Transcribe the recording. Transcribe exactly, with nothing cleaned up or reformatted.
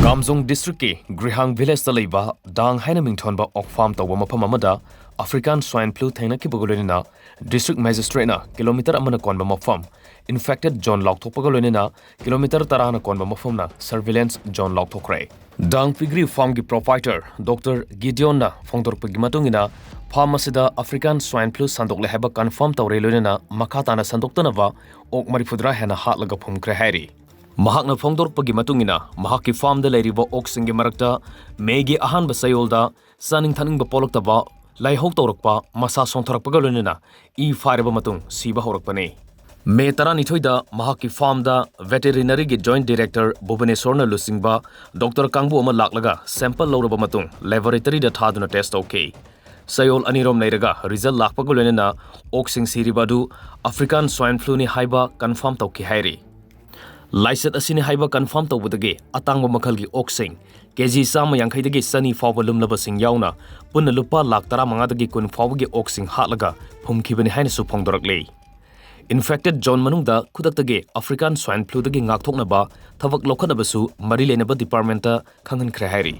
ꯀꯥꯝꯖꯣꯡ ꯗꯤꯁꯇ꯭ꯔꯤꯛꯀꯤ ꯒ꯭ꯔꯤꯍꯥꯡ ꯚꯤꯂꯦꯖꯇ ꯂꯩꯕ ꯗꯥꯡ ꯍꯥꯏꯅ ꯃꯤꯡꯊꯣꯟꯕ ꯑꯣꯛ ꯐꯥꯔꯝ ꯇꯧꯕ ꯃꯐꯝ ꯑꯃꯗ African Swine Flu ꯊꯦꯡꯅꯈꯤꯕꯒ ꯂꯣꯏꯅꯅ ꯗꯤꯁꯇ꯭ꯔꯤꯛ ꯃꯦꯖꯤꯁꯇ꯭ꯔꯦꯠꯅ ꯀꯤꯂꯣꯃꯤꯇꯔ ꯑꯃꯅ ꯀꯣꯟꯕ ꯃꯐꯝ Infected Zone ꯂꯥꯎꯊꯣꯛꯄꯒ ꯂꯣꯏꯅꯅ ꯀꯤꯂꯣꯃꯤꯇꯔ ꯇꯔꯥꯅ ꯀꯣꯟꯕ ꯃꯐꯝꯅ Surveillance Zone ꯂꯥꯎꯊꯣꯛꯈ꯭ꯔꯦ꯫ ꯗꯥꯡ piggery ꯐꯥꯔꯝꯒꯤ proprietor doctor ꯒꯤꯗꯤꯌꯣꯟꯅ ꯐꯣꯡꯗꯣꯔꯛꯄꯒꯤ ꯃꯇꯨꯡ ꯏꯟꯅ, ꯐꯥꯔꯝ ꯑꯁꯤꯗ African Swine Flu ꯁꯟꯗꯣꯛꯂꯦ ꯍꯥꯏꯕ ꯀꯟꯐꯥꯔꯝ ꯇꯧꯔꯦ, ꯂꯣꯏꯅꯅ ꯃꯈꯥ ꯇꯥꯅ ꯁꯟꯗꯣꯛꯇꯅꯕ ꯑꯣꯛ ꯃꯔꯤꯐꯨꯇꯔꯥ ꯍꯦꯟꯅ ꯍꯥꯠꯂꯒ ꯐꯨꯝꯈ꯭ꯔꯦ ꯍꯥꯏꯔꯤ꯫ ꯃꯍꯥꯛꯅ ꯐꯣꯡꯗꯣꯔꯛꯄꯒꯤ ꯃꯇꯨꯡ ꯏꯟꯅ, ꯃꯍꯥꯛꯀꯤ ꯐꯥꯔꯝꯗ ꯂꯩꯔꯤꯕ ꯑꯣꯛꯁꯤꯡꯒꯤ ꯃꯔꯛꯇ ꯃꯦꯒꯤ ꯑꯍꯥꯟꯕ ꯆꯌꯣꯜꯗ ꯆꯥꯅꯤꯡ ꯊꯛꯅꯤꯡꯕ ꯄꯣꯛꯂꯛꯇꯕ, ꯂꯥꯏꯍꯧ ꯇꯧꯔꯛꯄ, ꯃꯁꯥ ꯁꯣꯟꯊꯔꯛꯄꯒ ꯂꯣꯏꯅꯅ ꯏ ꯐꯥꯏꯔꯕ ꯃꯇꯨꯡ ꯁꯤꯕ ꯍꯧꯔꯛꯄꯅꯤ꯫ ꯃꯦ ꯇꯔꯥꯅꯤꯊꯣꯏꯗ ꯃꯍꯥꯛꯀꯤ ꯐꯥꯔꯝꯗ ꯚꯦꯇꯦꯔꯤꯅꯔꯤꯒꯤ ꯖꯣꯏꯟꯠ ꯗꯤꯔꯦꯛꯇꯔ ꯚꯨꯕꯅꯦꯁꯣꯔꯅ ꯂꯨꯆꯤꯡꯕ ꯗꯣꯛꯇꯔ ꯀꯥꯡꯕꯨ ꯑꯃ ꯂꯥꯛꯂꯒ ꯁꯦꯝꯄꯜ ꯂꯧꯔꯕ ꯃꯇꯨꯡ ꯂꯦꯕꯣꯔꯦꯇꯔꯤꯗ ꯊꯥꯗꯨꯅ ꯇꯦꯁ ꯇꯧꯈꯤ꯫ ꯆꯌꯣꯜ ꯑꯅꯤꯔꯣꯝ ꯂꯩꯔꯒ ꯔꯤꯖꯜ ꯂꯥꯛꯄꯒ ꯂꯣꯏꯅꯅ ꯑꯣꯛꯁꯤꯡ ꯁꯤꯔꯤꯕ ꯑꯗꯨ African Swine Fluꯅꯤ ꯍꯥꯏꯕ ꯀꯟꯐꯥꯔꯝ ꯇꯧꯈꯤ ꯍꯥꯏꯔꯤ꯫ ꯂꯥꯏꯆꯠ ꯑꯁꯤꯅꯤ ꯍꯥꯏꯕ ꯀꯟꯐꯥꯔꯝ ꯇꯧꯕꯗꯒꯤ ꯑꯇꯥꯡꯕ ꯃꯈꯜꯒꯤ ꯑꯣꯛꯁꯤꯡ ꯀꯦꯖꯤ ꯆꯥꯝꯃ ꯌꯥꯡꯈꯩꯗꯒꯤ ꯆꯅꯤ ꯐꯥꯎꯕ ꯂꯨꯝꯂꯕꯁꯤꯡ ꯌꯥꯎꯅ ꯄꯨꯟꯅ ꯂꯨꯄꯥ ꯂꯥꯈ ꯇꯔꯥꯃꯉꯥꯗꯒꯤ ꯀꯨꯟ ꯐꯥꯎꯕꯒꯤ ꯑꯣꯛꯁꯤꯡ ꯍꯥꯠꯂꯒ ꯐꯨꯝꯈꯤꯕꯅꯤ ꯍꯥꯏꯅꯁꯨ ꯐꯣꯡꯗꯣꯔꯛꯂꯤ꯫ Infected Zone ꯃꯅꯨꯡꯗ ꯈꯨꯗꯛꯇꯒꯤ African Swine Fluꯗꯒꯤ ꯉꯥꯛꯊꯣꯛꯅꯕ ꯊꯕꯛ ꯂꯧꯈꯠꯅꯕꯁꯨ ꯃꯔꯤ ꯂꯩꯅꯕ ꯗꯤꯄꯥꯔꯠꯃꯦꯟꯠꯇ ꯈꯪꯍꯟꯈ꯭ꯔꯦ ꯍꯥꯏꯔꯤ꯫